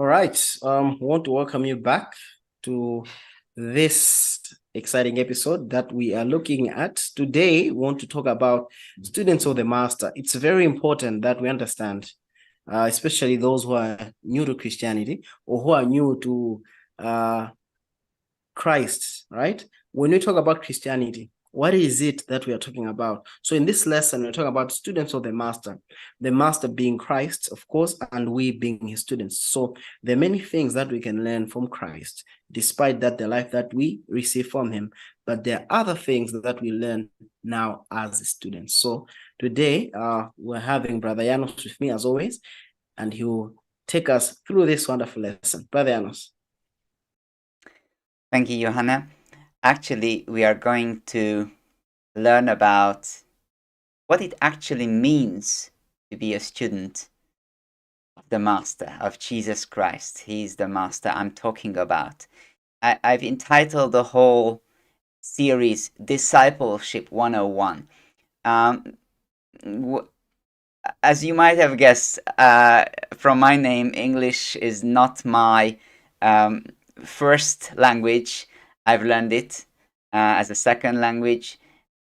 All right. Want to welcome you back to this exciting episode that we are looking at. Today, we want to talk about students of the master. It's very important that we understand, especially those who are new to Christianity or who are new to Christ, right? When we talk about Christianity, what is it that we are talking about? So in this lesson, we're talking about students of the master being Christ, of course, and we being his students. So there are many things that we can learn from Christ, despite that the life that we receive from him. But there are other things that we learn now as students. So today, we're having Brother János with me as always, and he will take us through this wonderful lesson. Brother János. Thank you, Yohane. Actually, we are going to learn about what it actually means to be a student of the Master, of Jesus Christ. He is the Master I'm talking about. I've entitled the whole series Discipleship 101. As you might have guessed from my name, English is not my first language. I've learned it as a second language,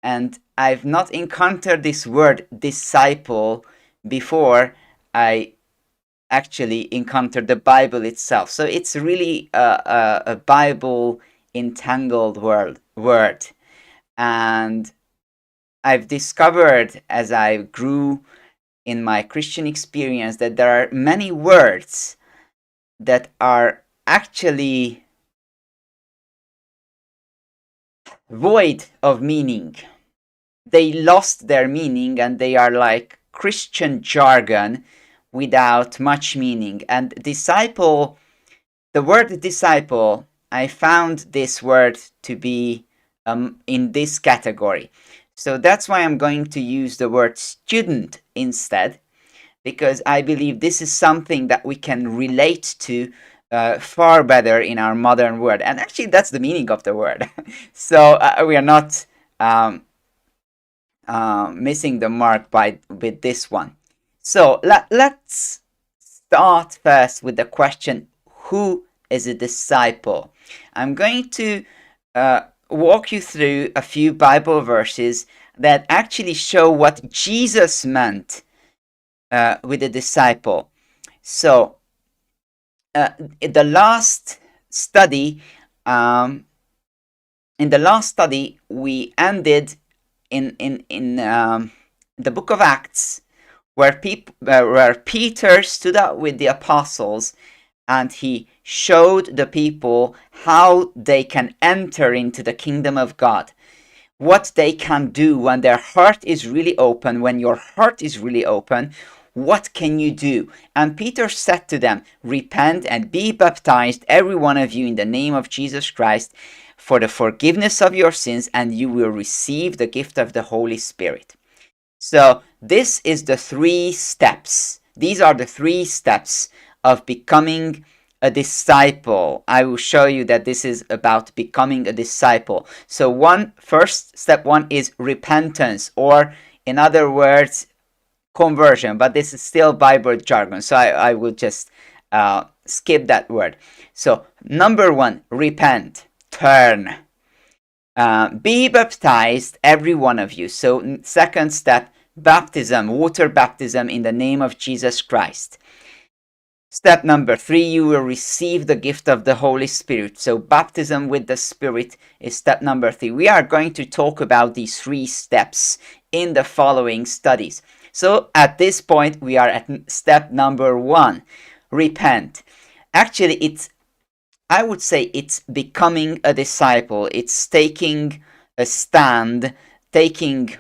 and I've not encountered this word disciple before I actually encountered the Bible itself. So it's really a Bible entangled word. And I've discovered as I grew in my Christian experience that there are many words that are actually void of meaning. They lost their meaning and they are like Christian jargon without much meaning. And disciple, the word disciple, I found this word to be in this category. So that's why I'm going to use the word student instead, because I believe this is something that we can relate to far better in our modern world. And actually, that's the meaning of the word. So we are not missing the mark with this one. So let's start first with the question, who is a disciple? I'm going to walk you through a few Bible verses that actually show what Jesus meant with a disciple. So, in the last study, we ended in the book of Acts, where Peter stood up with the apostles, and he showed the people how they can enter into the kingdom of God. What they can do when their heart is really open, when your heart is really open, what can you do? And Peter said to them, repent and be baptized, every one of you, in the name of Jesus Christ, for the forgiveness of your sins, and you will receive the gift of the Holy Spirit. So this is the 3 steps. These are the 3 steps of becoming a disciple. I will show you that this is about becoming a disciple. So first step 1 is repentance, or in other words, conversion, but this is still Bible jargon, so I will just skip that word. So number 1, repent, turn. Be baptized, every one of you. So second step, baptism, water baptism in the name of Jesus Christ. Step number 3, you will receive the gift of the Holy Spirit. So baptism with the Spirit is step number 3. We are going to talk about these 3 steps in the following studies. So at this point, we are at step number 1, repent. Actually, I would say it's becoming a disciple. It's taking a stand, taking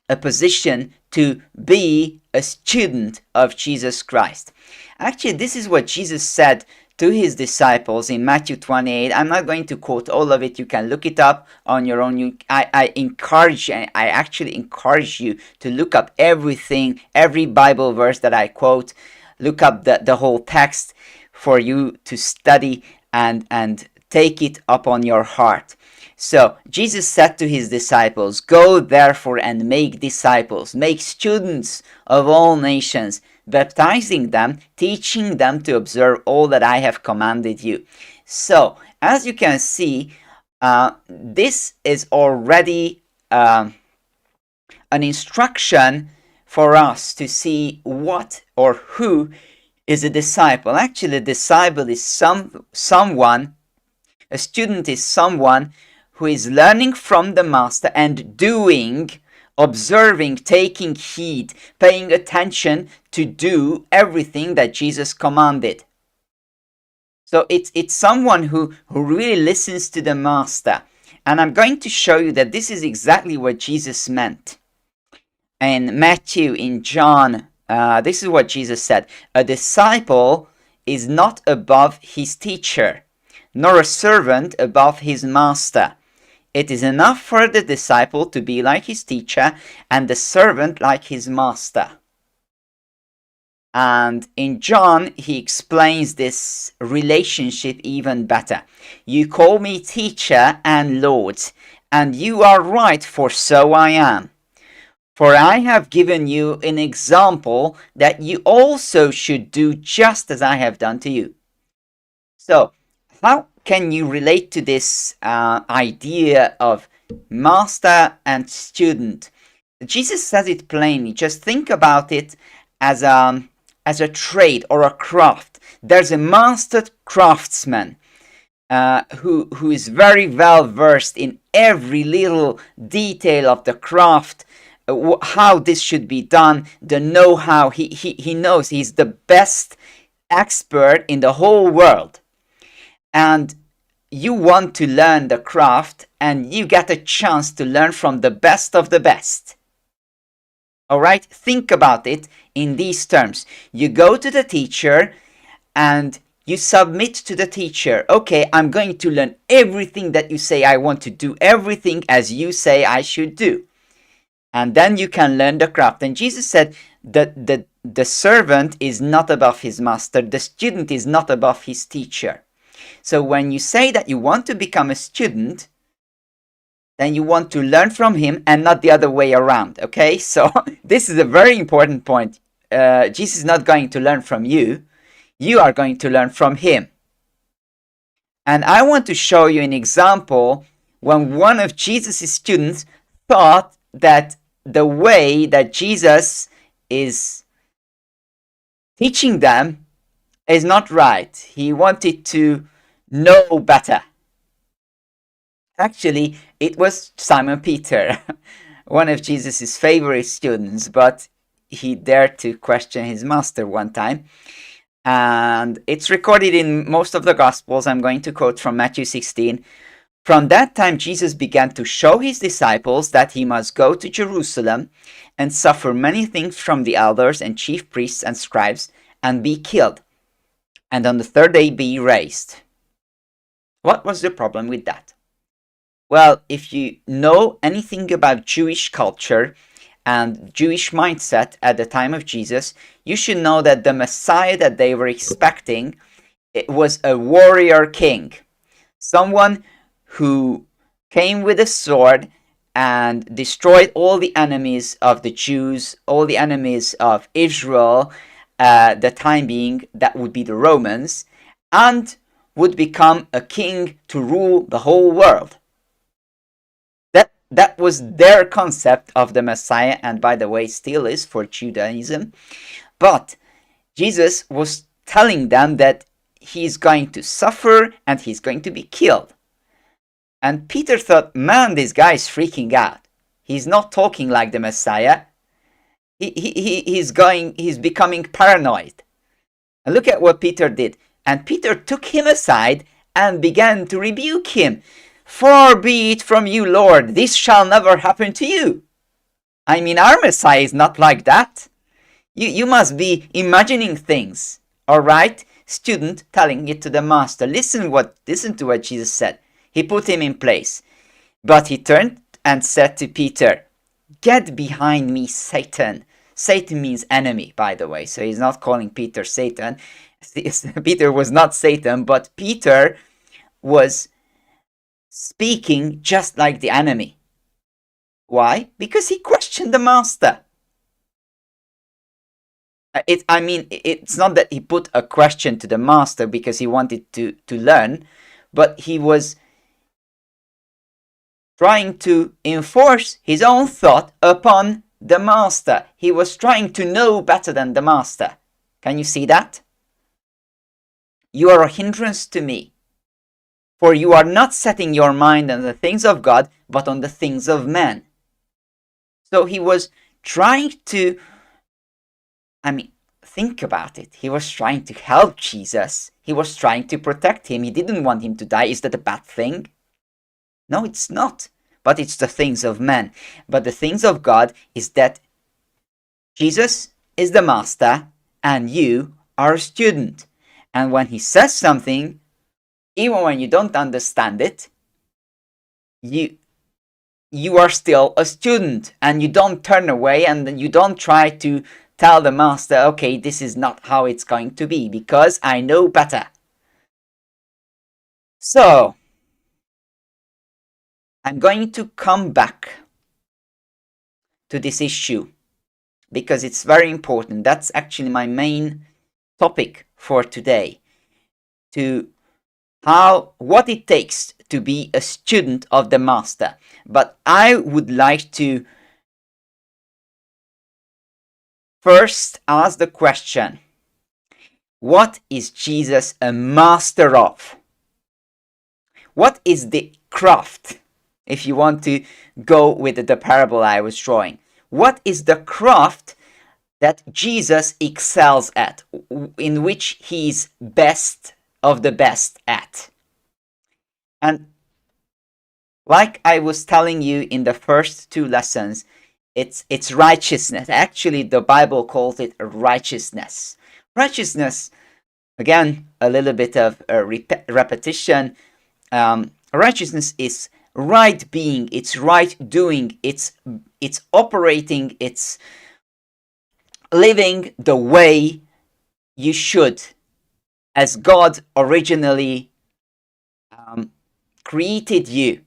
a position to be a student of Jesus Christ. Actually, this is what Jesus said to his disciples in Matthew 28. I'm not going to quote all of it. You can look it up on your own. I actually encourage you to look up everything, every Bible verse that I quote. Look up the whole text for you to study and take it up on your heart. So Jesus said to his disciples, "Go therefore and make disciples, make students of all nations, baptizing them, teaching them to observe all that I have commanded you." So, as you can see, this is already an instruction for us to see what or who is a disciple. Actually, a disciple is someone, a student is someone who is learning from the master and doing, observing, taking heed, paying attention to do everything that Jesus commanded. So it's someone who really listens to the master. And I'm going to show you that this is exactly what Jesus meant. In Matthew, in John, this is what Jesus said: "A disciple is not above his teacher, nor a servant above his master. It is enough for the disciple to be like his teacher, and the servant like his master." And in John, he explains this relationship even better. "You call me teacher and Lord, and you are right, for so I am. For I have given you an example that you also should do just as I have done to you." So, how can you relate to this idea of master and student? Jesus says it plainly. Just think about it as a trade or a craft. There's a master craftsman who is very well versed in every little detail of the craft, how this should be done, the know-how. He knows. He's the best expert in the whole world. And you want to learn the craft, and you get a chance to learn from the best of the best. All right? Think about it in these terms. You go to the teacher and you submit to the teacher. "Okay, I'm going to learn everything that you say. I want to do everything as you say I should do." And then you can learn the craft. And Jesus said that the servant is not above his master. The student is not above his teacher. So when you say that you want to become a student, then you want to learn from him and not the other way around. Okay, so this is a very important point. Jesus is not going to learn from you. You are going to learn from him. And I want to show you an example when one of Jesus' students thought that the way that Jesus is teaching them is not right. He wanted to know better. Actually, it was Simon Peter, one of Jesus' favorite students, but he dared to question his master one time. And it's recorded in most of the Gospels. I'm going to quote from Matthew 16. "From that time, Jesus began to show his disciples that he must go to Jerusalem and suffer many things from the elders and chief priests and scribes and be killed, and on the third day be raised." What was the problem with that? Well, if you know anything about Jewish culture and Jewish mindset at the time of Jesus, you should know that the Messiah that they were expecting, it was a warrior king. Someone who came with a sword and destroyed all the enemies of the Jews, all the enemies of Israel, the time being, that would be the Romans, and would become a king to rule the whole world. That was their concept of the Messiah, and by the way, still is for Judaism. But Jesus was telling them that he's going to suffer and he's going to be killed. And Peter thought, man, this guy is freaking out. He's not talking like the Messiah. He's becoming paranoid. And look at what Peter did. And Peter took him aside and began to rebuke him. "Far be it from you, Lord, this shall never happen to you." I mean, our Messiah is not like that. You must be imagining things. All right? Student telling it to the master. Listen to what Jesus said. He put him in place. But he turned and said to Peter, "Get behind me, Satan." Satan means enemy, by the way. So he's not calling Peter Satan. Peter was not Satan, but Peter was speaking just like the enemy. Why? Because he questioned the master. It's not that he put a question to the master because he wanted to learn, but he was trying to enforce his own thought upon the master. He was trying to know better than the master. Can you see that? You are a hindrance to me, for you are not setting your mind on the things of God, but on the things of man. So he was trying to, think about it. He was trying to help Jesus. He was trying to protect him. He didn't want him to die. Is that a bad thing? No, it's not. But it's the things of man. But the things of God is that Jesus is the master and you are a student. And when he says something, even when you don't understand it, you are still a student, and you don't turn away and you don't try to tell the master, okay, this is not how it's going to be, because I know better. So, I'm going to come back to this issue because it's very important. That's actually my main topic for today. What it takes to be a student of the master. But I would like to first ask the question, what is Jesus a master of? What is the craft, if you want to go with the parable I was drawing? What is the craft that Jesus excels at, in which he's best of the best at? And like I was telling you in the first two lessons, it's righteousness. Actually, the Bible calls it righteousness. Righteousness, again, a little bit of repetition. Righteousness is right being, it's right doing, it's operating, it's living the way you should, as God originally created you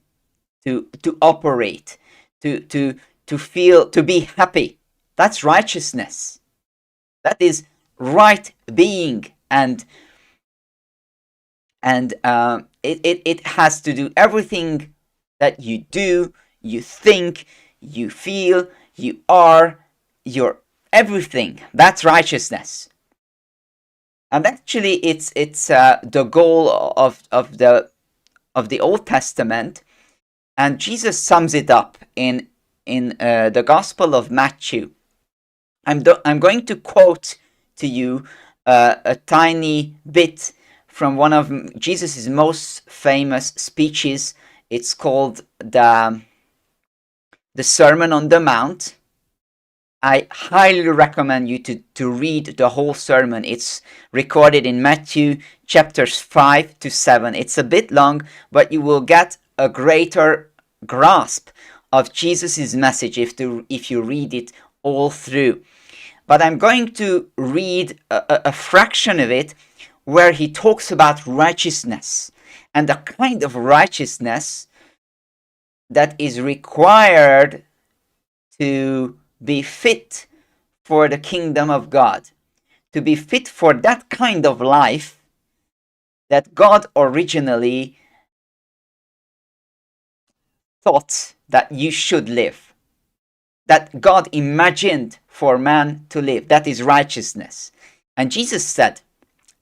to operate, to feel, to be happy. That's righteousness. That is right being, and it has to do everything that you do, you think, you feel, you are, your everything. That's righteousness. And actually, it's the goal of the Old Testament, and Jesus sums it up in the Gospel of Matthew. I'm going to quote to you a tiny bit from one of Jesus' most famous speeches. It's called the Sermon on the Mount. I highly recommend you to read the whole sermon. It's recorded in Matthew chapters 5 to 7. It's a bit long, but you will get a greater grasp of Jesus' message if you read it all through. But I'm going to read a fraction of it where he talks about righteousness and the kind of righteousness that is required to be fit for the kingdom of God, to be fit for that kind of life that God originally thought that you should live, that God imagined for man to live. That is righteousness. And Jesus said,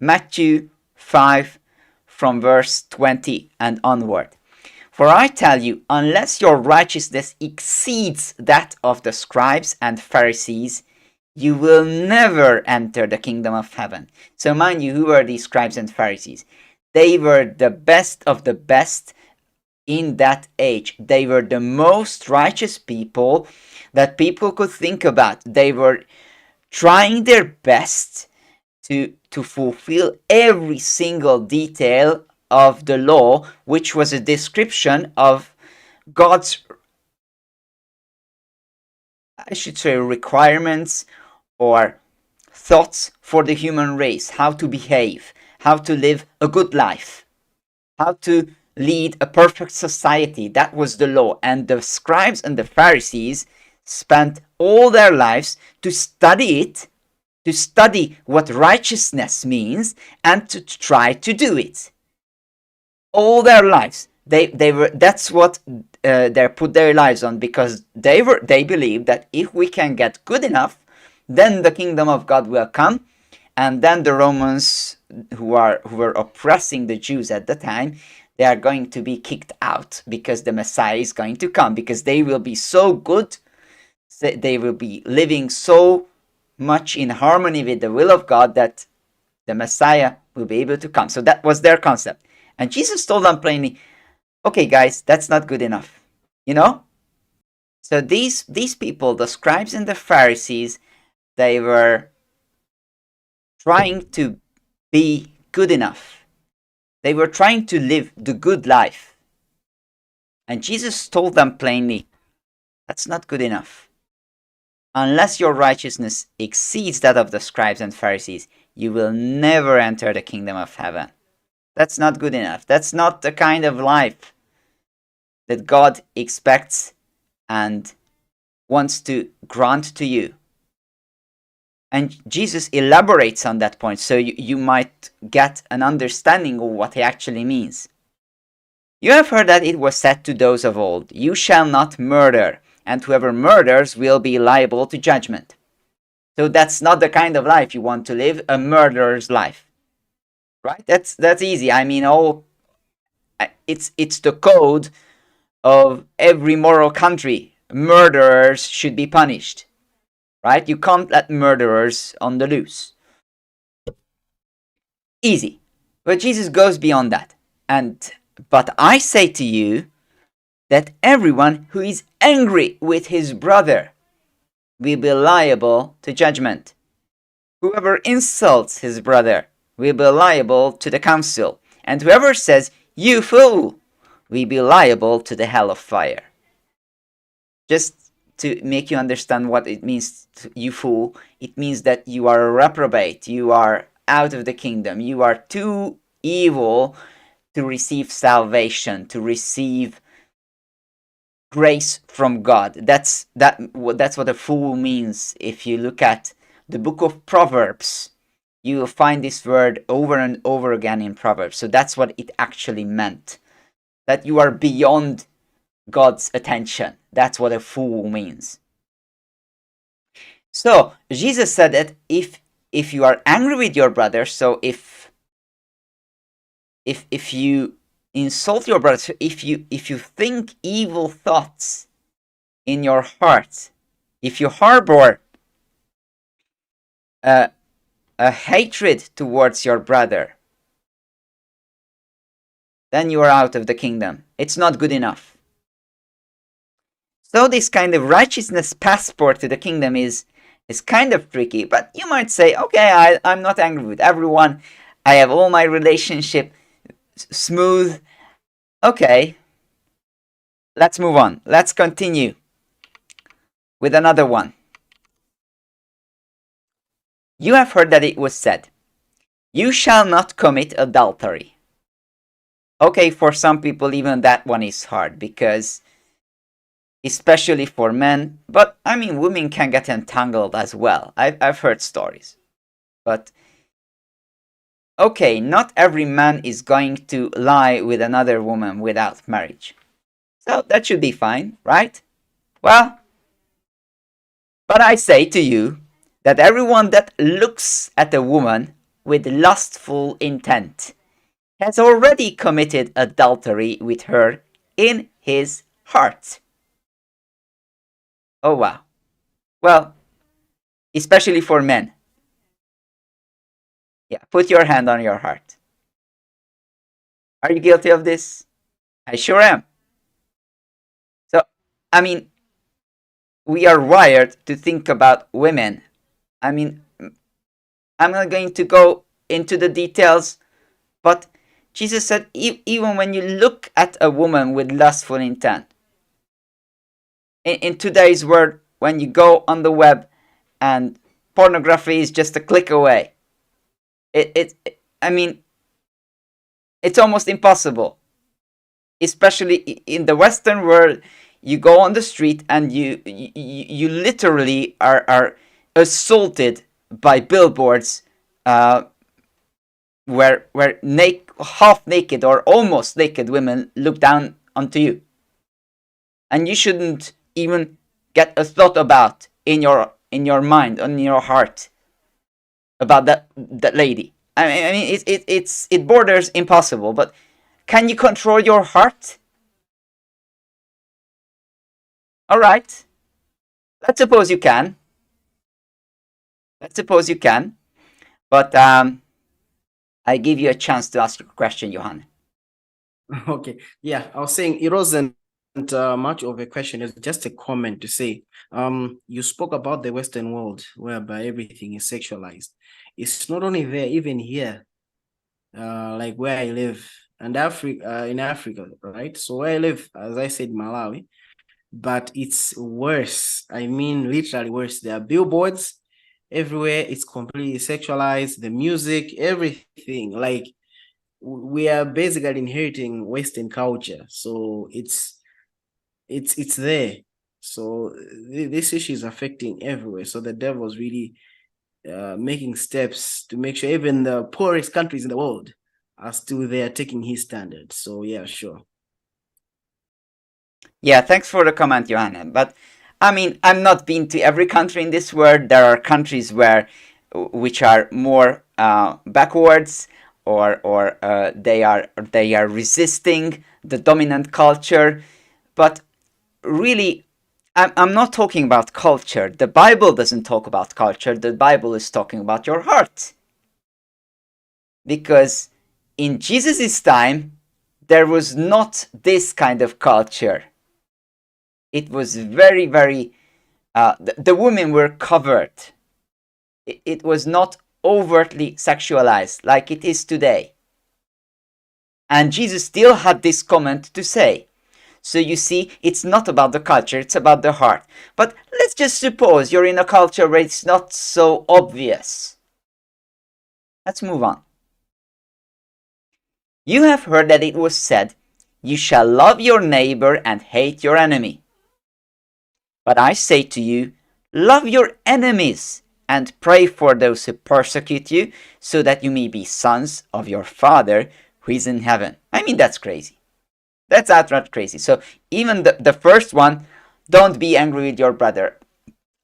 Matthew 5 from verse 20 and onward, "For I tell you, unless your righteousness exceeds that of the scribes and Pharisees, you will never enter the kingdom of heaven." So mind you, who were these scribes and Pharisees? They were the best of the best in that age. They were the most righteous people that people could think about. They were trying their best to fulfill every single detail of the law, which was a description of God's, I should say, requirements or thoughts for the human race, how to behave, how to live a good life, how to lead a perfect society. That was the law. And the scribes and the Pharisees spent all their lives to study it, to study what righteousness means, and to try to do it. All their lives. That's what they put their lives on, because they believed that if we can get good enough, then the kingdom of God will come, and then the Romans who were oppressing the Jews at the time, they are going to be kicked out, because the Messiah is going to come, because they will be so good, they will be living so much in harmony with the will of God that the Messiah will be able to come. So that was their concept. And Jesus told them plainly, okay, guys, that's not good enough. You know? So these people, the scribes and the Pharisees, they were trying to be good enough. They were trying to live the good life. And Jesus told them plainly, that's not good enough. Unless your righteousness exceeds that of the scribes and Pharisees, you will never enter the kingdom of heaven. That's not good enough. That's not the kind of life that God expects and wants to grant to you. And Jesus elaborates on that point, so you might get an understanding of what he actually means. You have heard that it was said to those of old, you shall not murder, and whoever murders will be liable to judgment. So that's not the kind of life you want to live, a murderer's life. Right? That's easy. I mean, it's the code of every moral country. Murderers should be punished. Right? You can't let murderers on the loose. Easy. But Jesus goes beyond that. But I say to you that everyone who is angry with his brother will be liable to judgment. Whoever insults his brother will be liable to the council, and whoever says, you fool, will be liable to the hell of fire. Just to make you understand what it means, you fool, it means that you are a reprobate, you are out of the kingdom, you are too evil to receive salvation, to receive grace from God. That's what a fool means. If you look at the book of Proverbs, you will find this word over and over again in Proverbs. So that's what it actually meant. That you are beyond God's attention. That's what a fool means. So Jesus said that if you are angry with your brother, so if you insult your brother, if you think evil thoughts in your heart, if you harbor a hatred towards your brother, then you are out of the kingdom. It's not good enough. So this kind of righteousness passport to the kingdom is kind of tricky, but you might say, okay, I'm not angry with everyone. I have all my relationship smooth. Okay, let's move on. Let's continue with another one. You have heard that it was said, you shall not commit adultery. Okay, for some people even that one is hard, because especially for men, but I mean women can get entangled as well. I've heard stories. But okay, not every man is going to lie with another woman without marriage. So that should be fine, right? Well, but I say to you that everyone that looks at a woman with lustful intent has already committed adultery with her in his heart. Oh wow. Well, especially for men. Yeah, put your hand on your heart. Are you guilty of this? I sure am. So, I mean, we are wired to think about women. I mean, I'm not going to go into the details, but Jesus said, even when you look at a woman with lustful intent, in today's world, when you go on the web and pornography is just a click away, I mean, it's almost impossible especially in the Western world, you go on the street and you literally are assaulted by billboards, where half naked or almost naked women look down onto you, and you shouldn't even get a thought about in your mind, in your heart, about that lady. I mean, it borders impossible. But can you control your heart? All right, let's suppose you can. Let's suppose you can. But I give you a chance to ask your question, Yohane. Okay. Yeah, I was saying it wasn't much of a question. It's just a comment to say, you spoke about the Western world whereby everything is sexualized. It's not only there, even here, like where I live, and in Africa, right? So where I live, as I said, Malawi, but it's worse. I mean, literally worse. There are billboards everywhere. It's completely sexualized. The music, everything. Like, we are basically inheriting Western culture, so it's there. So this issue is affecting everywhere. So the devil's really making steps to make sure even the poorest countries in the world are still there taking his standards. So yeah, sure. Yeah, thanks for the comment, Yohane. But I mean, I'm not been to every country in this world. There are countries which are more backwards, or they are resisting the dominant culture. But really, I'm not talking about culture. The Bible doesn't talk about culture. The Bible is talking about your heart. Because in Jesus' time, there was not this kind of culture. It was very, very, the women were covered. It was not overtly sexualized like it is today. And Jesus still had this comment to say. So you see, it's not about the culture, it's about the heart. But let's just suppose you're in a culture where it's not so obvious. Let's move on. You have heard that it was said, "You shall love your neighbor and hate your enemy." But I say to you, love your enemies and pray for those who persecute you, so that you may be sons of your Father who is in heaven. I mean, that's crazy. That's outright crazy. So even the first one, don't be angry with your brother.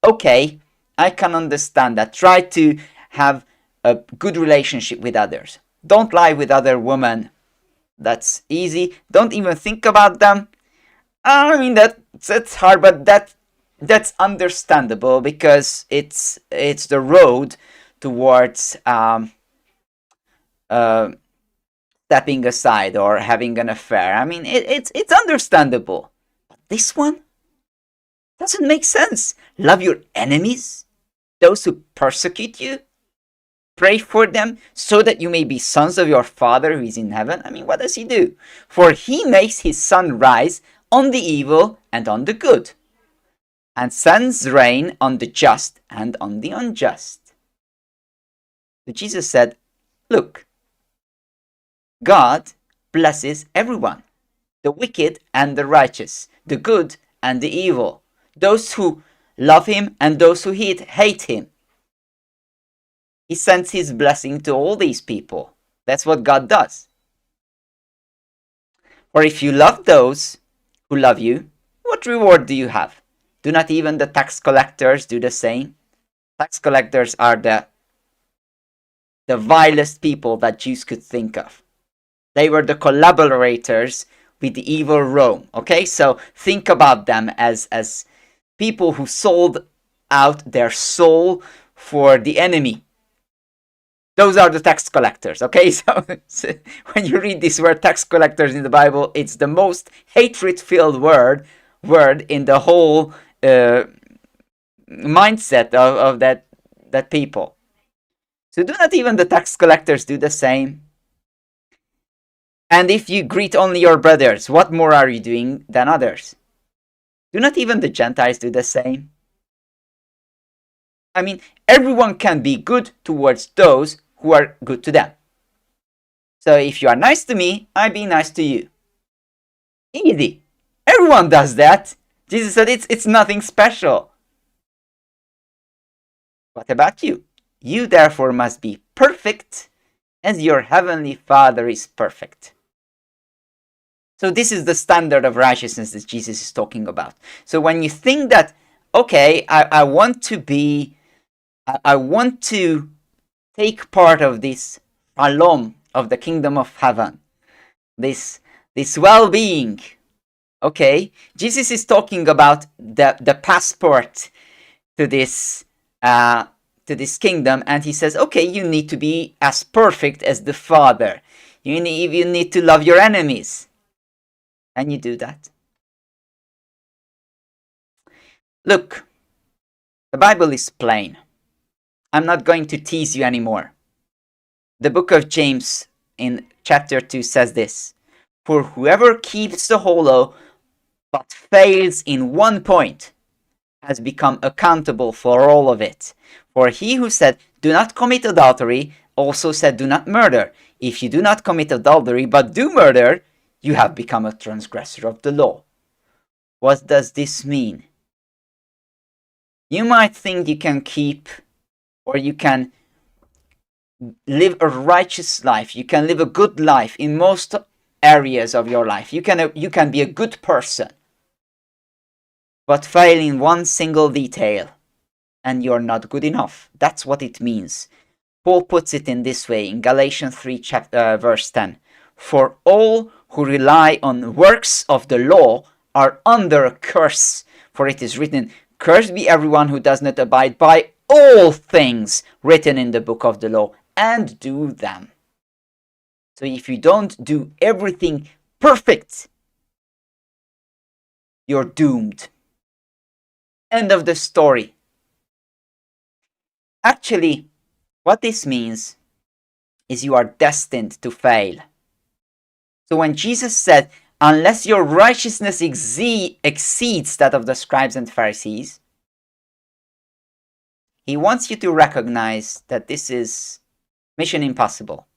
Okay, I can understand that. Try to have a good relationship with others. Don't lie with other women. That's easy. Don't even think about them. I mean, that's hard, but that's understandable, because it's the road towards stepping aside or having an affair. I mean, it's understandable. But this one doesn't make sense. Love your enemies, those who persecute you. Pray for them, so that you may be sons of your Father who is in heaven. I mean, what does he do? For he makes his sun rise on the evil and on the good, and sends rain on the just and on the unjust. So Jesus said, look, God blesses everyone, the wicked and the righteous, the good and the evil, those who love him and those who hate him. He sends his blessing to all these people. That's what God does. For if you love those who love you, what reward do you have? Do not even the tax collectors do the same? Tax collectors are the vilest people that Jews could think of. They were the collaborators with the evil Rome. Okay, so think about them as people who sold out their soul for the enemy. Those are the tax collectors. Okay, so when you read this word tax collectors in the Bible, it's the most hatred-filled word in the whole mindset of that people. So do not even the tax collectors do the same? And if you greet only your brothers, what more are you doing than others? Do not even the Gentiles do the same? I mean, everyone can be good towards those who are good to them. So if you are nice to me, I be nice to you. Easy. Everyone does that. Jesus said it's nothing special. What about you? You therefore must be perfect as your heavenly Father is perfect. So this is the standard of righteousness that Jesus is talking about. So when you think that, okay, I want to take part of this shalom of the kingdom of heaven, this well-being. Okay, Jesus is talking about the passport to this kingdom, and he says, okay, you need to be as perfect as the Father. You need to love your enemies, and you do that. Look, the Bible is plain. I'm not going to tease you anymore. The book of James in chapter 2 says this: for whoever keeps the whole law but fails in one point has become accountable for all of it. For he who said, do not commit adultery, also said, do not murder. If you do not commit adultery but do murder, you have become a transgressor of the law. What does this mean? You might think you can keep, or you can live a righteous life, you can live a good life in most areas of your life. You can be a good person, but fail in one single detail, and you're not good enough. That's what it means. Paul puts it in this way in Galatians 3 verse 10. For all who rely on works of the law are under a curse, for it is written, cursed be everyone who does not abide by all things written in the book of the law and do them. So if you don't do everything perfect, you're doomed. End of the story. Actually, what this means is you are destined to fail. So when Jesus said, unless your righteousness exceeds that of the scribes and Pharisees, he wants you to recognize that this is mission impossible.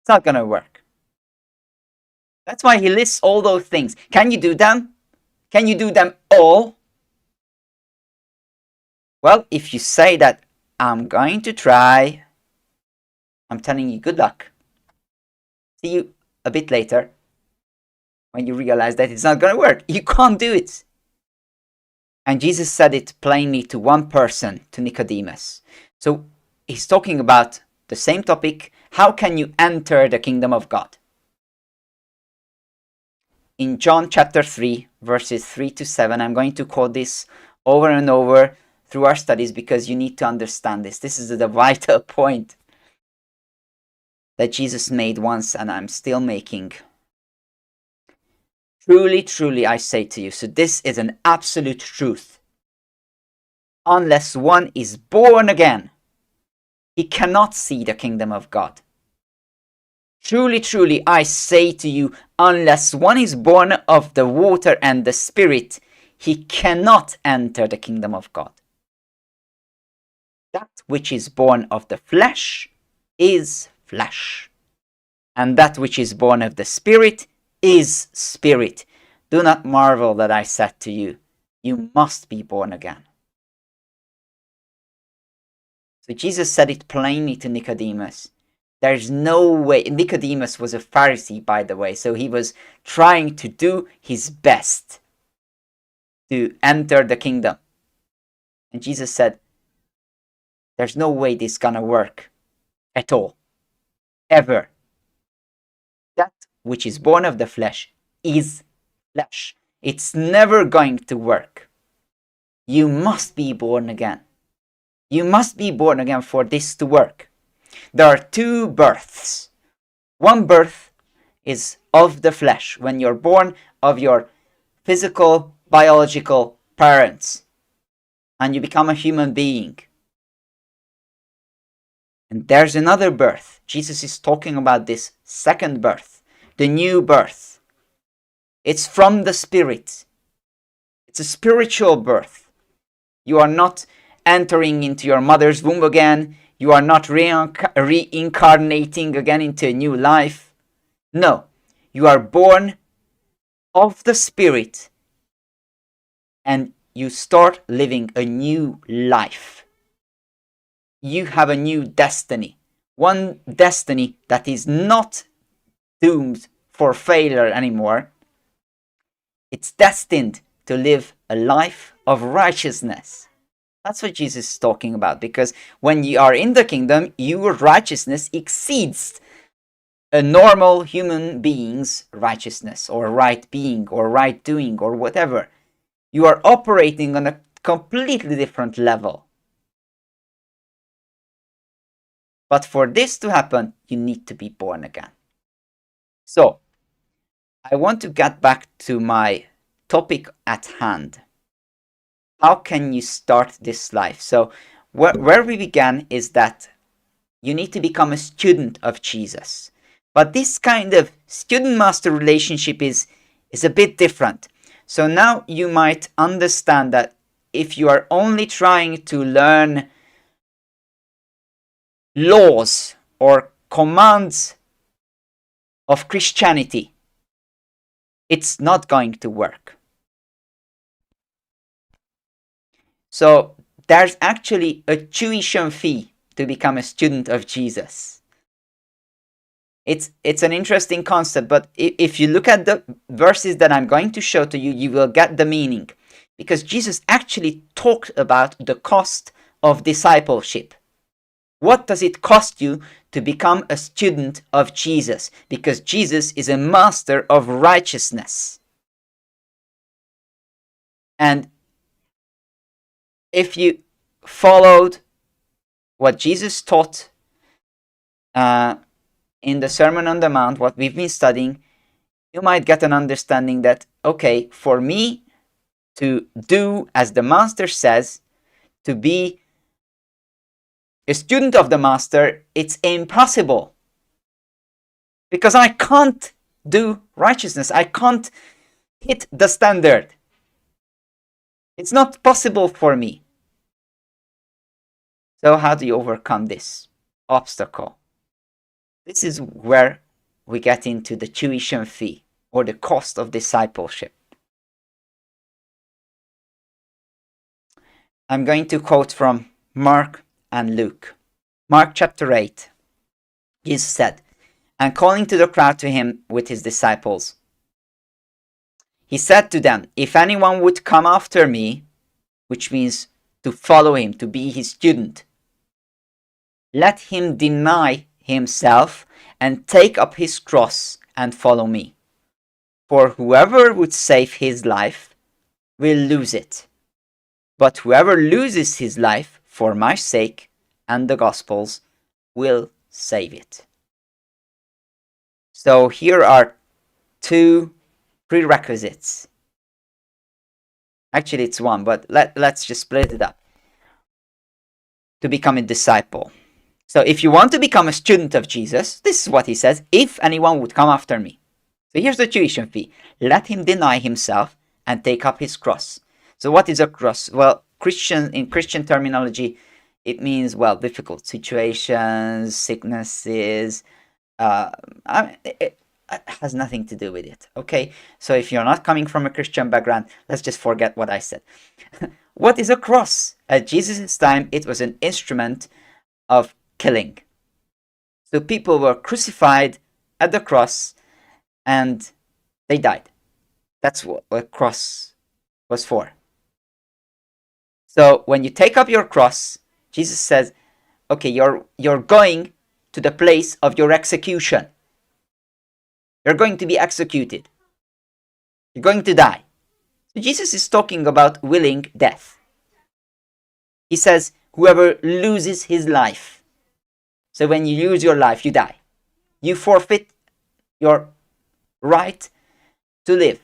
It's not going to work. That's why he lists all those things. Can you do them? Can you do them all? Well, if you say that, I'm going to try, I'm telling you, good luck. See you a bit later when you realize that it's not going to work. You can't do it. And Jesus said it plainly to one person, to Nicodemus. So he's talking about the same topic. How can you enter the kingdom of God? In John chapter 3, verses 3 to 7, I'm going to quote this over and over through our studies because you need to understand this. This is the vital point that Jesus made once and I'm still making. Truly, truly, I say to you, so this is an absolute truth. Unless one is born again, he cannot see the kingdom of God. Truly, truly, I say to you, unless one is born of the water and the Spirit, he cannot enter the kingdom of God. That which is born of the flesh is flesh, and that which is born of the Spirit is spirit. Do not marvel that I said to you, you must be born again. So Jesus said it plainly to Nicodemus. There's no way. Nicodemus was a Pharisee, by the way, so he was trying to do his best to enter the kingdom. And Jesus said, there's no way this is gonna work at all, ever. That which is born of the flesh is flesh. It's never going to work. You must be born again. You must be born again for this to work. There are two births. One birth is of the flesh, when you're born of your physical, biological parents, and you become a human being. And there's another birth. Jesus is talking about this second birth, the new birth. It's from the Spirit. It's a spiritual birth. You are not entering into your mother's womb again. You are not reincarnating again into a new life. No, you are born of the Spirit, and you start living a new life. You have a new destiny. One destiny that is not doomed for failure anymore. It's destined to live a life of righteousness. That's what Jesus is talking about, because when you are in the kingdom, your righteousness exceeds a normal human being's righteousness or right being or right doing or whatever. You are operating on a completely different level. But for this to happen, you need to be born again. So, I want to get back to my topic at hand. How can you start this life? So, where we began is that you need to become a student of Jesus. But this kind of student-master relationship is a bit different. So now you might understand that if you are only trying to learn laws or commands of Christianity, it's not going to work. So there's actually a tuition fee to become a student of Jesus. It's an interesting concept, but if you look at the verses that I'm going to show to you, you will get the meaning. Because Jesus actually talked about the cost of discipleship. What does it cost you to become a student of Jesus? Because Jesus is a master of righteousness. And if you followed what Jesus taught in the Sermon on the Mount, what we've been studying, you might get an understanding that, okay, for me to do as the Master says, to be a student of the Master, it's impossible. Because I can't do righteousness. I can't hit the standard. It's not possible for me. So how do you overcome this obstacle? This is where we get into the tuition fee, or the cost of discipleship. I'm going to quote from Mark and Luke. Mark chapter 8. Jesus said, and calling to the crowd to him with his disciples, he said to them, if anyone would come after me, which means to follow him, to be his student, let him deny himself and take up his cross and follow me. For whoever would save his life will lose it. But whoever loses his life for my sake and the gospel's will save it. So here are two prerequisites. Actually, it's one, but let's just split it up. To become a disciple. So if you want to become a student of Jesus, this is what he says, if anyone would come after me. So here's the tuition fee. Let him deny himself and take up his cross. So what is a cross? Well, in Christian terminology, it means, well, difficult situations, sicknesses. It has nothing to do with it. Okay, so if you're not coming from a Christian background, let's just forget what I said. What is a cross? At Jesus' time, it was an instrument of killing. So people were crucified at the cross and they died. That's what a cross was for. So when you take up your cross, Jesus says, okay, you're going to the place of your execution. You're going to be executed. You're going to die. So Jesus is talking about willing death. He says, whoever loses his life. So when you lose your life, you die. You forfeit your right to live.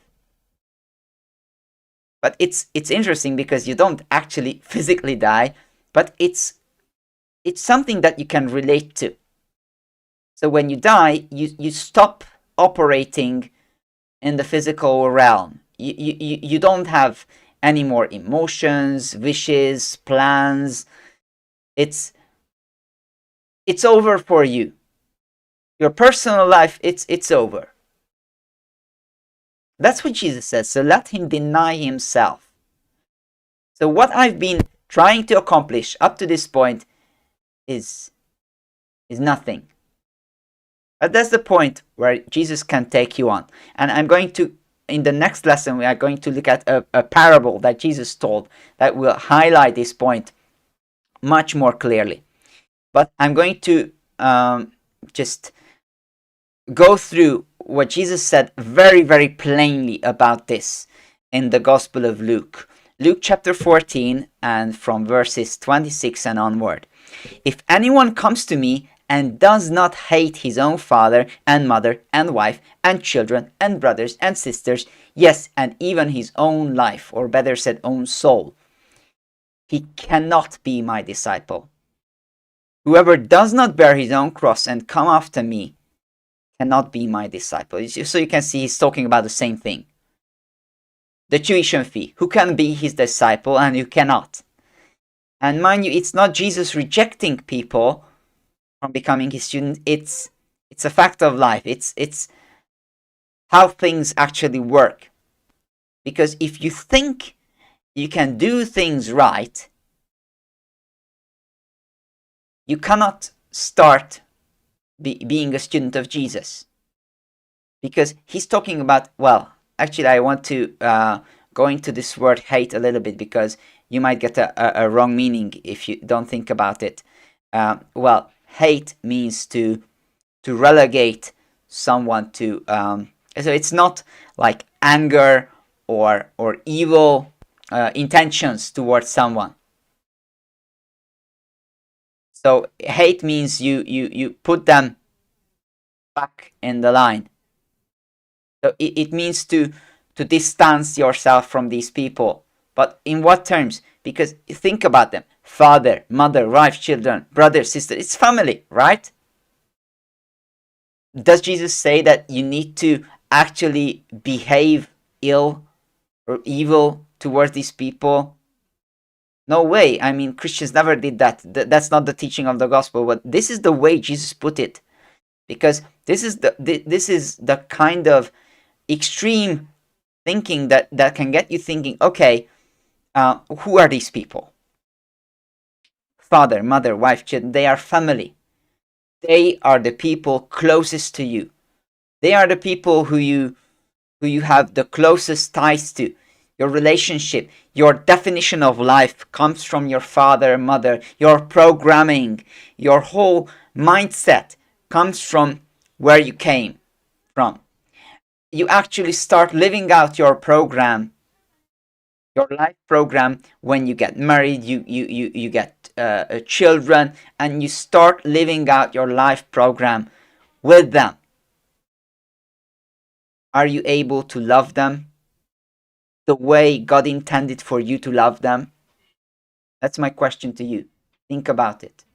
But it's interesting because you don't actually physically die, but it's something that you can relate to. So when you die, you stop operating in the physical realm. You don't have any more emotions, wishes, plans. It's over for you. Your personal life, it's over. That's what Jesus says. So let him deny himself. So what I've been trying to accomplish up to this point is nothing. But that's the point where Jesus can take you on. And I'm going to, in the next lesson, we are going to look at a parable that Jesus told that will highlight this point much more clearly. But I'm going to just go through what Jesus said very, very plainly about this in the Gospel of Luke. Luke chapter 14 and from verses 26 and onward. If anyone comes to me and does not hate his own father and mother and wife and children and brothers and sisters, yes, and even his own life, or better said, own soul, he cannot be my disciple. Whoever does not bear his own cross and come after me cannot be my disciple. So you can see he's talking about the same thing. The tuition fee. Who can be his disciple and who cannot? And mind you, it's not Jesus rejecting people from becoming his student. It's a fact of life. It's how things actually work. Because if you think you can do things right, you cannot start being a student of Jesus. Because he's talking about, well, actually I want to go into this word hate a little bit, because you might get a wrong meaning if you don't think about it. Well, hate means to relegate someone to, so it's not like anger or evil intentions towards someone. So hate means you put them back in the line. So it means to distance yourself from these people. But in what terms? Because think about them. Father, mother, wife, children, brother, sister. It's family, right? Does Jesus say that you need to actually behave ill or evil towards these people? No way. I mean, Christians never did that. That's not the teaching of the gospel. But this is the way Jesus put it. Because this is the kind of extreme thinking that can get you thinking, okay, who are these people? Father, mother, wife, children, they are family. They are the people closest to you. They are the people who you have the closest ties to. Your relationship, your definition of life comes from your father, mother. Your programming, your whole mindset comes from where you came from. You actually start living out your program, your life program, when you get married, you get children, and you start living out your life program with them. Are you able to love them the way God intended for you to love them? That's my question to you. Think about it.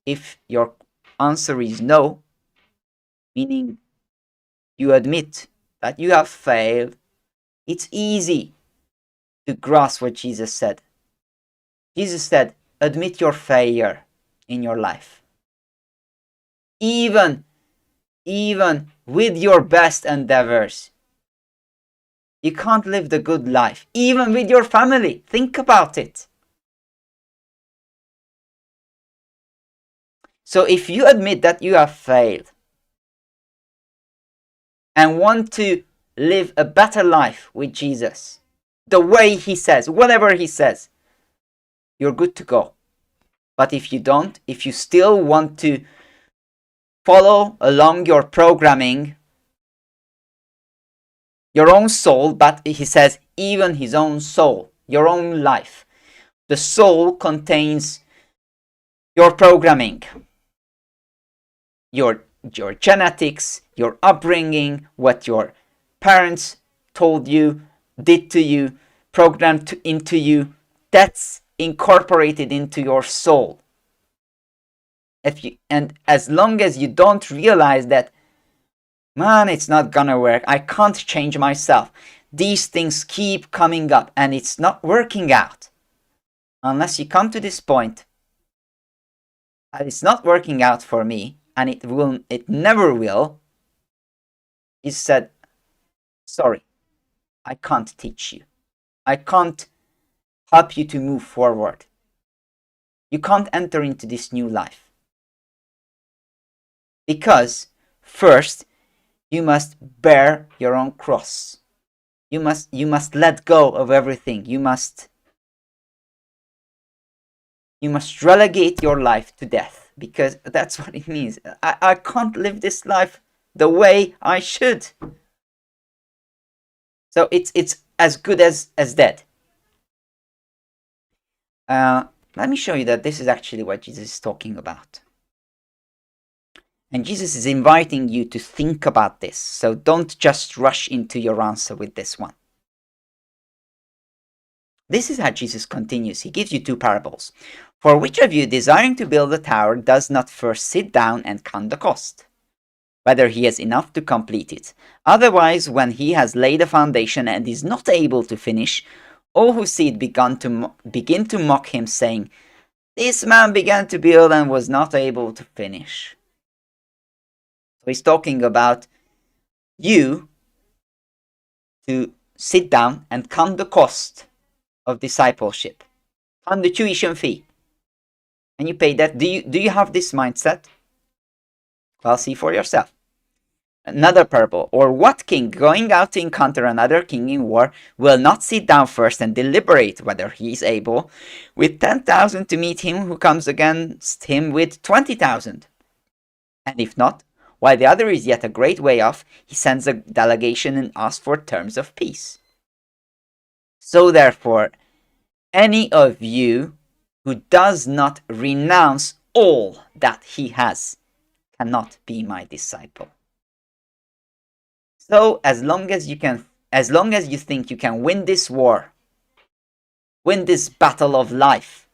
If your answer is no, meaning you admit that you have failed, it's easy to grasp what Jesus said. Jesus said, admit your failure in your life. Even with your best endeavors, you can't live the good life. Even with your family. Think about it. So if you admit that you have failed and want to live a better life with Jesus, the way he says, whatever he says, you're good to go. But if you don't, if you still want to follow along your programming, your own soul, but he says even his own soul, your own life. The soul contains your programming, your genetics, your upbringing, what your parents told you, did to you, programmed into you. That's incorporated into your soul. And as long as you don't realize that, man, it's not gonna work, I can't change myself, these things keep coming up and it's not working out. Unless you come to this point, and it's not working out for me, and it never will, he said, sorry, I can't teach you. I can't help you to move forward. You can't enter into this new life. Because first, you must bear your own cross. You must let go of everything. You must relegate your life to death, because that's what it means. I can't live this life the way I should. So it's as good as dead. Let me show you that this is actually what Jesus is talking about. And Jesus is inviting you to think about this. So don't just rush into your answer with this one. This is how Jesus continues. He gives you two parables. For which of you, desiring to build a tower, does not first sit down and count the cost, whether he has enough to complete it? Otherwise, when he has laid a foundation and is not able to finish, all who see it begin to mock him, saying, this man began to build and was not able to finish. So he's talking about you to sit down and count the cost of discipleship, count the tuition fee, and you pay that. Do you have this mindset? Well, see for yourself. Another parable. Or what king, going out to encounter another king in war, will not sit down first and deliberate whether he is able with 10,000 to meet him who comes against him with 20,000? And if not, while the other is yet a great way off, he sends a delegation and asks for terms of peace. So therefore, any of you who does not renounce all that he has cannot be my disciple. So as long as you think you can win this war, win this battle of life,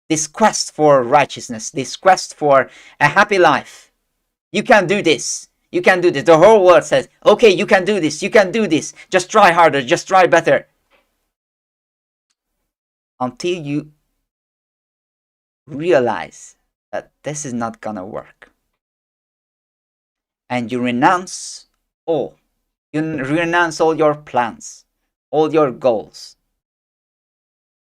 this quest for righteousness, this quest for a happy life, you can do this. You can do this. The whole world says, okay, you can do this. You can do this. Just try harder. Just try better. Until you realize that this is not gonna work. And you renounce all. You renounce all your plans, all your goals,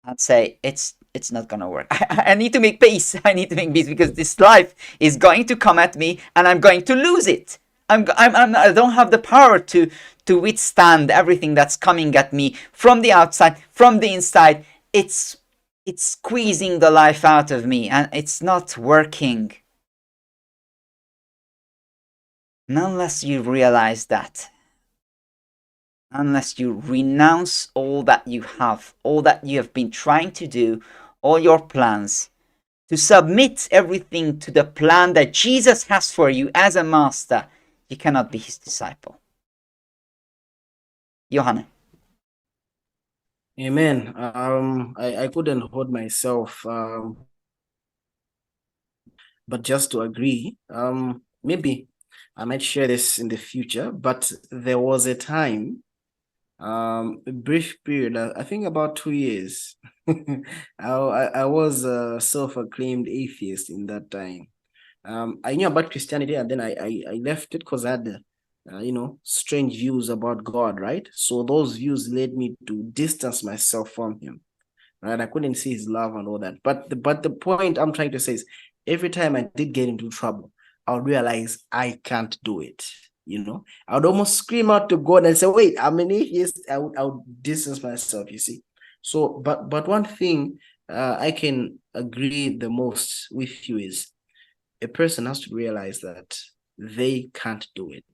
and say, it's not gonna work. I need to make peace. I need to make peace, because this life is going to come at me and I'm going to lose it. I don't have the power to withstand everything that's coming at me from the outside, from the inside. It's squeezing the life out of me and it's not working. And unless you realize that, unless you renounce all that you have, all that you have been trying to do, all your plans, to submit everything to the plan that Jesus has for you as a master, you cannot be his disciple. Yohane. Amen. I couldn't hold myself, but just to agree, maybe I might share this in the future, but there was a time, a brief period, I think about 2 years. I was a self-acclaimed atheist in that time. I knew about Christianity, and then I left it because I had strange views about God, right? So those views led me to distance myself from him, right? I couldn't see his love and all that. But the point I'm trying to say is, every time I did get into trouble, I'll realize I can't do it. I would almost scream out to God and say, wait, I'm an atheist. I would distance myself, you see. So, but one thing I can agree the most with you is, a person has to realize that they can't do it.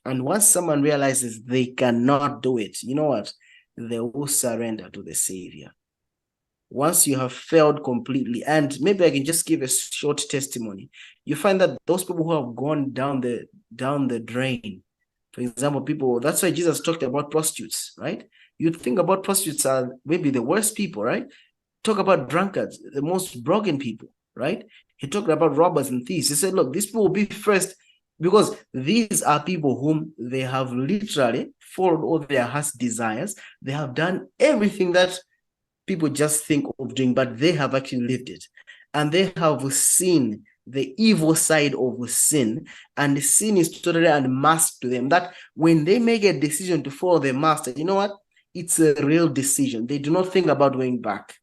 And once someone realizes they cannot do it, you know what? They will surrender to the Savior. Once you have failed completely, and maybe I can just give a short testimony, you find that those people who have gone down the drain, for example, that's why Jesus talked about prostitutes, right? You'd think about prostitutes are maybe the worst people, right? Talk about drunkards, the most broken people, right? He talked about robbers and thieves. He said, look, these people will be first, because these are people whom they have literally followed all their heart's desires. They have done everything that people just think of doing, but they have actually lived it. And they have seen the evil side of sin, and the sin is totally unmasked to them, that when they make a decision to follow the master, you know what? It's a real decision. They do not think about going back.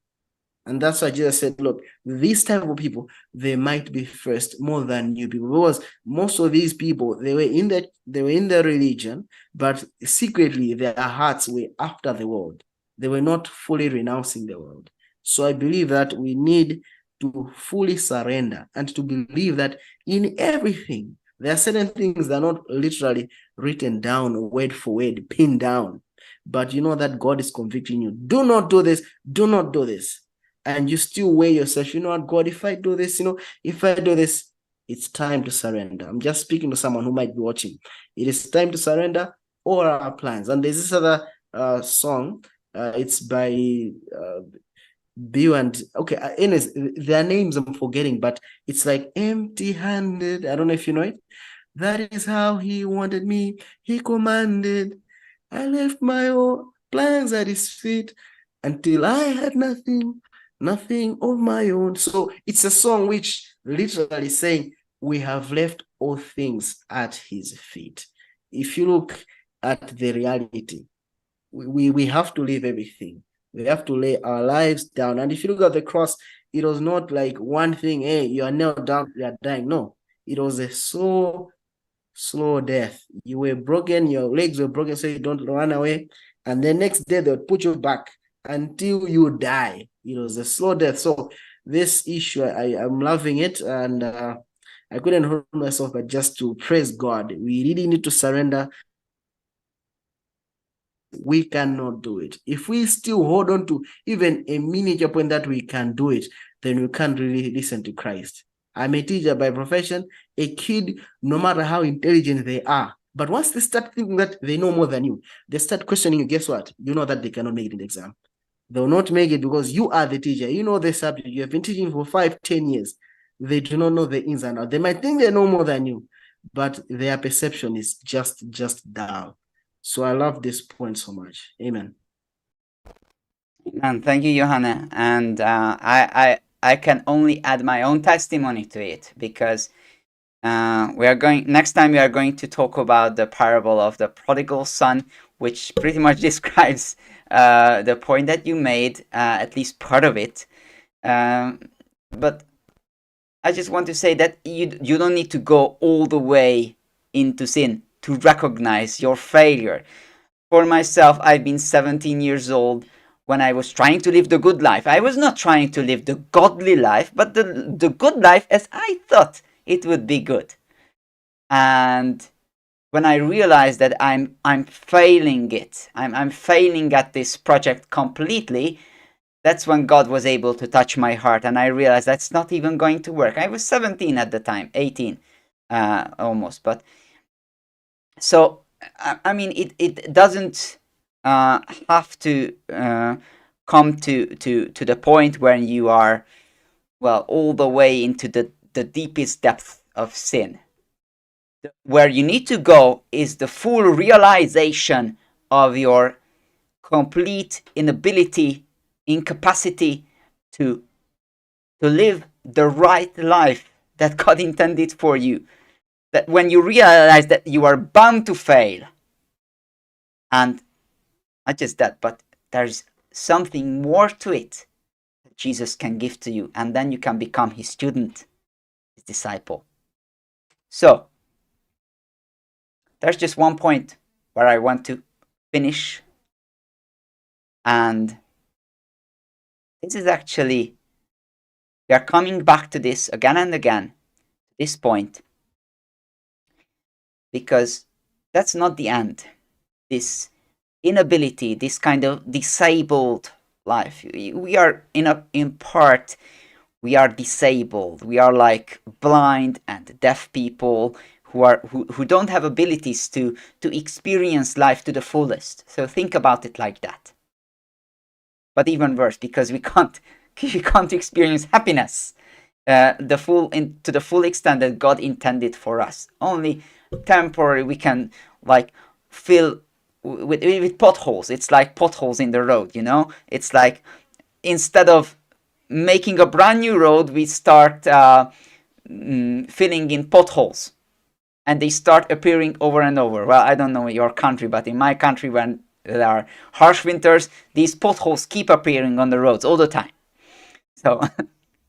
And that's why Jesus said, look, these type of people, they might be first more than you people. Because most of these people, they were in the religion, but secretly their hearts were after the world. They were not fully renouncing the world. So I believe that we need to fully surrender and to believe that in everything, there are certain things that are not literally written down word for word, pinned down. But you know that God is convicting you. Do not do this. Do not do this. And you still weigh yourself, you know what, God, if I do this, if I do this, it's time to surrender. I'm just speaking to someone who might be watching. It is time to surrender all our plans. And there's this other song. It's by Bill and, okay, anyways, their names I'm forgetting, but it's like empty-handed. I don't know if you know it. That is how he wanted me. He commanded. I left my own plans at his feet until I had nothing of my own. So it's a song which literally saying we have left all things at his feet. If you look at the reality, we have to leave everything. We have to lay our lives down. And if you look at the cross, it was not like one thing, hey, you are knelt down, you are dying. No, it was a slow death. You were broken, your legs were broken, so you don't run away. And the next day they'll put you back until you die. It was a slow death. So this issue, I'm loving it, and I couldn't hold myself but just to praise God. We really need to surrender. We cannot do it. If we still hold on to even a miniature point that we can do it, then we can't really listen to Christ. I'm a teacher by profession. A kid, no matter how intelligent they are, but once they start thinking that they know more than you, they start questioning you, guess what? You know that they cannot make it in the exam. They'll not make it because you are the teacher. You know the subject. You have been teaching for 5-10 years. They do not know the ins and outs. They might think they know more than you, but their perception is just down. So I love this point so much. Amen. Amen. Thank you, Yohane. And I can only add my own testimony to it, because next time we are going to talk about the parable of the prodigal son, which pretty much describes the point that you made, at least part of it. But I just want to say that you don't need to go all the way into sin to recognize your failure. For myself, I've been 17 years old when I was trying to live the good life. I was not trying to live the godly life, but the good life as I thought it would be good. And when I realized that I'm failing it, I'm failing at this project completely, that's when God was able to touch my heart, and I realized that's not even going to work. I was 17 at the time, 18 almost, but so I mean it doesn't have to come to the point where you are, well, all the way into the deepest depth of sin. Where you need to go is the full realization of your complete incapacity to live the right life that God intended for you. That when you realize that you are bound to fail, and not just that, but there's something more to it that Jesus can give to you, and then you can become his student, his disciple. So there's just one point where I want to finish, and this is actually, we are coming back to this again and again, this point, because that's not the end. This inability, this kind of disabled life, we are in part, we are disabled. We are like blind and deaf people who don't have abilities to experience life to the fullest. So think about it like that. But even worse, because we can't experience happiness to the full extent that God intended for us. Only temporary we can like fill with potholes. It's like potholes in the road, you know. It's like instead of making a brand new road, we start filling in potholes, and they start appearing over and over. Well, I don't know your country, but in my country, when there are harsh winters, these potholes keep appearing on the roads all the time. So,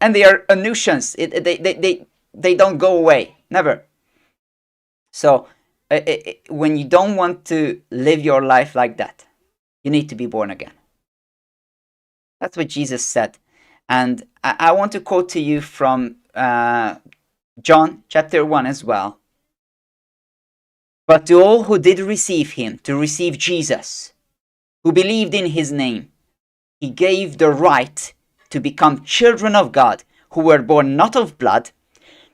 and they are a nuisance. They don't go away, never. So, when you don't want to live your life like that, you need to be born again. That's what Jesus said. And I want to quote to you from John chapter 1 as well. But to all who did receive him, to receive Jesus, who believed in his name, he gave the right to become children of God, who were born not of blood,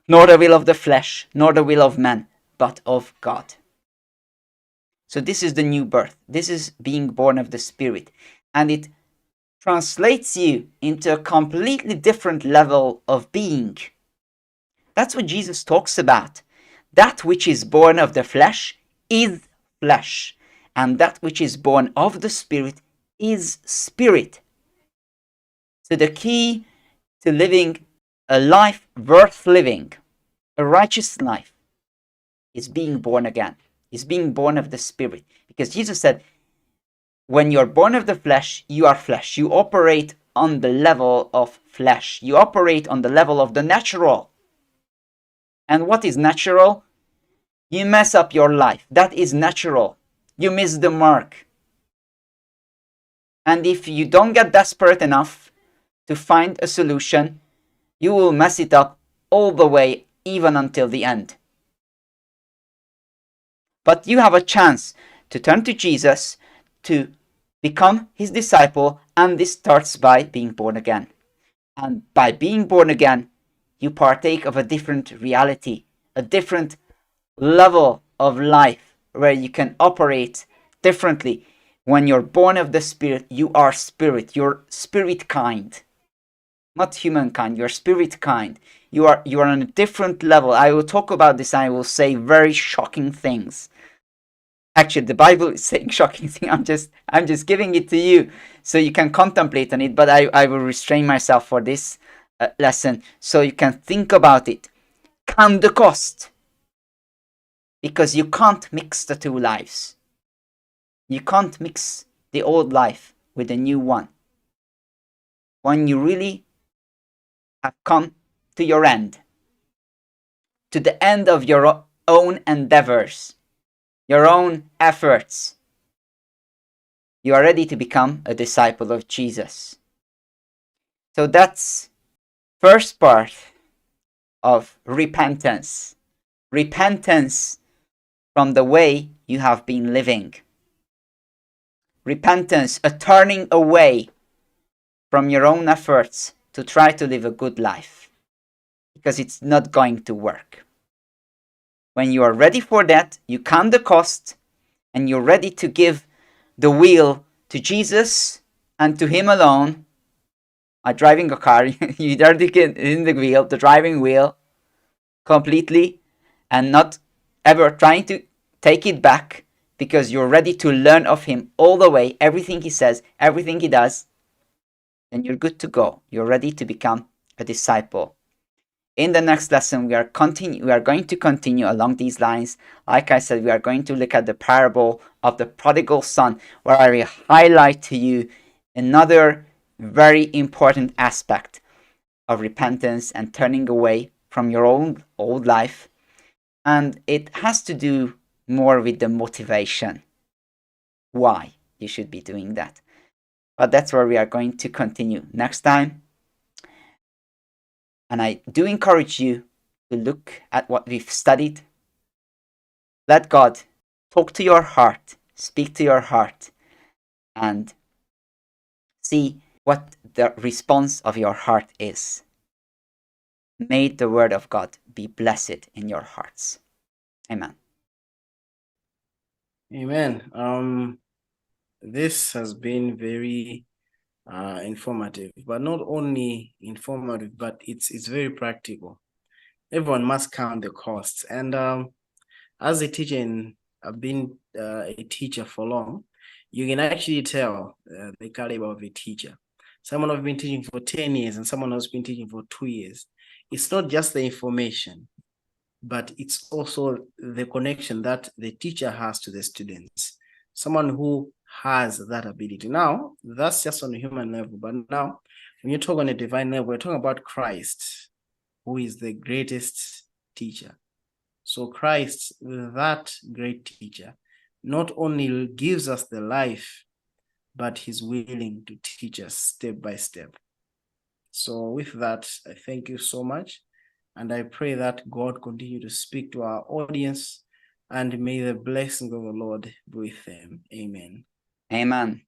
nor the will of the flesh, nor the will of man, but of God. So this is the new birth. This is being born of the Spirit. And it translates you into a completely different level of being. That's what Jesus talks about. That which is born of the flesh is flesh, and that which is born of the Spirit is spirit. So the key to living a life worth living, a righteous life, is being born again, is being born of the Spirit. Because Jesus said, when you're born of the flesh, you are flesh. You operate on the level of flesh. You operate on the level of the natural. And what is natural? You mess up your life. That is natural. You miss the mark. And if you don't get desperate enough to find a solution, you will mess it up all the way, even until the end. But you have a chance to turn to Jesus, to become his disciple, and this starts by being born again. And by being born again, you partake of a different reality, a different level of life where you can operate differently. When you're born of the Spirit, you are spirit. You're spirit kind, not humankind. You're spirit kind. You are on a different level. I will talk about this. I will say very shocking things. Actually, the Bible is saying shocking things. I'm just giving it to you so you can contemplate on it. But I will restrain myself for this lesson so you can think about it. Count the cost. Because you can't mix the two lives. You can't mix the old life with the new one. When you really have come to your end, to the end of your own endeavors, your own efforts, you are ready to become a disciple of Jesus. So that's first part of repentance. Repentance from the way you have been living. Repentance, a turning away from your own efforts to try to live a good life, because it's not going to work. When you are ready for that, you count the cost, and you're ready to give the wheel to Jesus and to him alone. Driving a car, you are in the wheel, the driving wheel, completely, and not ever trying to take it back, because you're ready to learn of him all the way, everything he says, everything he does, then you're good to go. You're ready to become a disciple. In the next lesson, we are going to continue along these lines. Like I said, we are going to look at the parable of the prodigal son, where I will highlight to you another very important aspect of repentance and turning away from your own old life. And it has to do more with the motivation, why you should be doing that. But that's where we are going to continue next time. And I do encourage you to look at what we've studied. Let God talk to your heart, speak to your heart, and see what the response of your heart is. May the word of God be blessed in your hearts. Amen. Amen. This has been very informative, but not only informative, but it's very practical. Everyone must count the costs. And as a teacher, and I've been a teacher for long, you can actually tell the caliber of a teacher. Someone has been teaching for 10 years and someone has been teaching for 2 years. it's not just the information, but it's also the connection that the teacher has to the students. Someone who has that ability. Now, that's just on a human level. But now, when you talk on a divine level, we're talking about Christ, who is the greatest teacher. So Christ, that great teacher, not only gives us the life, but he's willing to teach us step by step. So with that, I thank you so much. And I pray that God continue to speak to our audience, and may the blessings of the Lord be with them. Amen. Amen.